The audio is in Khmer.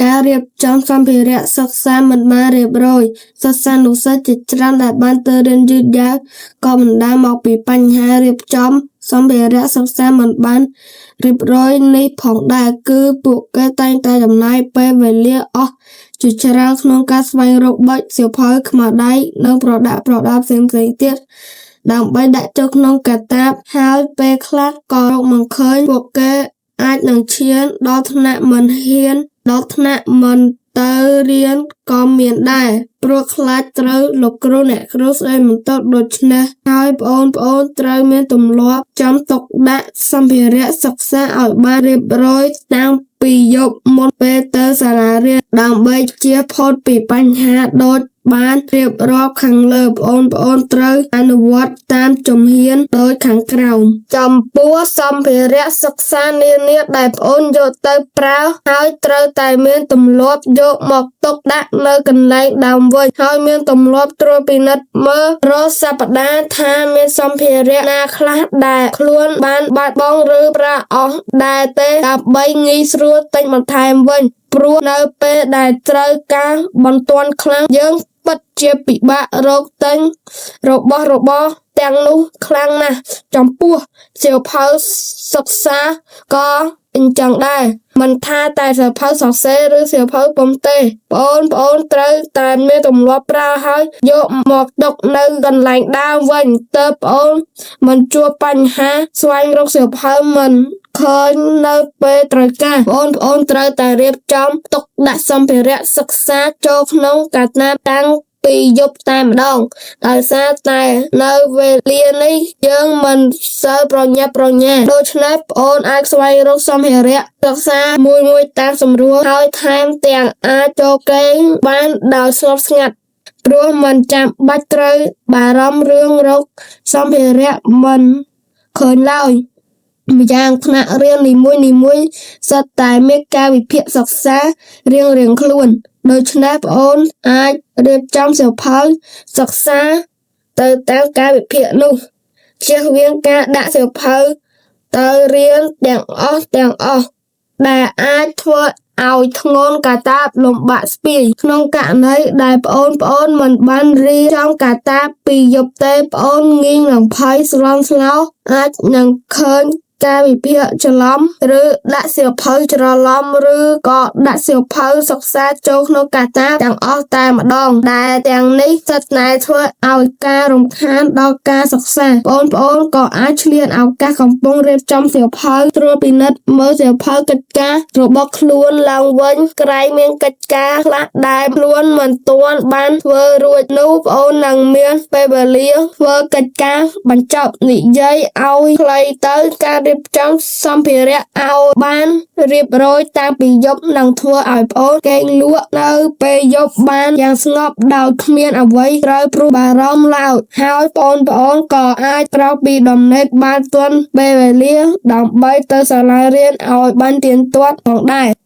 ការរៀបចំសម្ភារៈសិក្សាមិនបានរៀបរយ សិស្សានុសិស្សជាច្រើនដែលបានទៅរៀនយឺតយ៉ាវក៏បណ្តាលមកពីបញ្ហារៀបចំសម្ភារៈសិក្សាមិនបានរៀបរយនេះផងដែរ គឺពួកគេតែងតែចំណាយពេលវេលាអស់ជាច្រើនក្នុងការស្វែងរកប៊ិច សៀវភៅ ខ្មៅដៃ និងប្រដាក់ប្រដាផ្សេងៗទៀតដើម្បីដាក់ចូលក្នុងកាតាប ហើយពេលខ្លះក៏រកមិនឃើញ ពួកគេអាចនឹងឈានដល់ថ្នាក់មិនហ៊ានដល់ថ្នាក់មិនទៅរៀនក៏មានដែរ ព្រោះខ្លាចត្រូវលោកគ្រូអ្នកគ្រូស្ដីបន្ទោស ដូច្នេះហើយប្អូនៗត្រូវមានទម្លាប់ចំទុកដាក់សម្ភារៈសិក្សាឲ្យបានរៀបរយតាំងពីយប់មុនពេលទៅសាលារៀន ដើម្បីជៀសផុតពីបញ្ហាដូចបានរៀបរាប់ខាងលើ ប្អូនៗត្រូវអនុវត្តតាមជំហានដូចខាងក្រោម ចំពោះសម្ភារៈសិក្សានានាដែលប្អូនយកទៅប្រើហើយត្រូវតែមានទម្លាប់យកមកទុកដាក់នៅកន្លែងដើមវិញ ហើយមានទម្លាប់ត្រួតពិនិត្យមើលរាល់សប្តាហ៍ថាមានសម្ភារៈណាខ្លះដែលខ្លួនបានបាត់បង់ឬប្រើអស់ដែរទេដើម្បីងាយស្រួលទិញបន្ថែមវិញ ព្រោះនៅពេលដែលត្រូវការបន្ទាន់ខ្លាំងយើងពិតជាពិបាករកទិញរបស់របរទាំងនោះខ្លាំងណាស់ ចំពោះសៀវភៅសិក្សាក៏អញ្ចឹងដែរ មិនថាតែសៀវភៅសរសេរឬសៀវភៅពុម្ពទេ ប្អូនៗត្រូវតែមានទម្លាប់ប្រើហើយយកមកទុកនៅកន្លែងដើមវិញទើបប្អូនមិនជួបបញ្ហាស្វែងរកសៀវភៅមិនឃើញនៅពេលត្រូវការ ប្អូនៗត្រូវតែរៀបចំទុកដាក់សម្ភារៈសិក្សាចូលក្នុងកាតាបតាំងពីយប់តែម្តង ដោយសារតែនៅវេលានេះយើងមិនសូវប្រញាប់ប្រញាល់ ដូច្នេះប្អូនអាចស្វែងរកសម្ភារៈសិក្សាមួយៗតាមសម្រួល ហើយថែមទាំងអាចចូលគេងបានដោយស្ងប់ស្ងាត់ ព្រោះមិនចាំបាច់ត្រូវបារម្ភរឿងរកសម្ភារៈមិនឃើញឡើយ ម្យ៉ាងថ្នាក់រៀននីមួយៗសុទ្ធតែមានកាលវិភាគសិក្សារៀងៗខ្លួន ដូច្នេះប្អូនអាចរៀបចំសៀវភៅសិក្សាទៅតាមកាលវិភាគនោះ ជៀសវាងការដាក់សៀវភៅទៅរៀនទាំងអស់ៗដែលអាចធ្វើឲ្យធ្ងន់កាតាបលំបាកស្ពាយ ក្នុងករណីដែលប្អូនៗមិនបានរៀបចំកាតាបពីយប់ទេប្អូនងាយនឹងភ័យស្លន់ស្លោអាចនឹងឃើញកាលវិភាគច្រឡំឬដាក់សៀវភៅច្រឡំឬក៏ដាក់សៀវភៅសិក្សាចូលក្នុងកាតាបទាំងអស់តែម្តងដែលទាំងនេះសុទ្ធតែធ្វើឲ្យការរំខានដល់ការសិក្សា ប្អូនៗក៏អាចឆ្លៀតឱកាសកំពុងរៀបចំសៀវភៅត្រួតពិនិត្យមើលសៀវភៅកិច្ចការរបស់ខ្លួនឡើងវិញក្រែងមានកិច្ចការខ្លះដែលខ្លួនមិនទាន់បានធ្វើរួចនោះប្អូននឹងមានពេលវេលាធ្វើកិច្ចការបញ្ចប់និយាយឲ្យខ្លីទៅការរៀបចំសម្ភារៈឲ្យបានរៀបរយតាំងពីយប់នឹងធ្វើឲ្យប្អូនគេងលក់នៅពេលយប់បានយ៉ាងស្ងប់ដោយគ្មានអ្វីត្រូវព្រួយបារម្ភឡើយហើយប្អូនៗក៏អាចក្រោកពីដំណេកបានទាន់ពេលវេលាដើម្បីទៅសាលារៀនឲ្យបានទៀងទាត់ផងដែរ។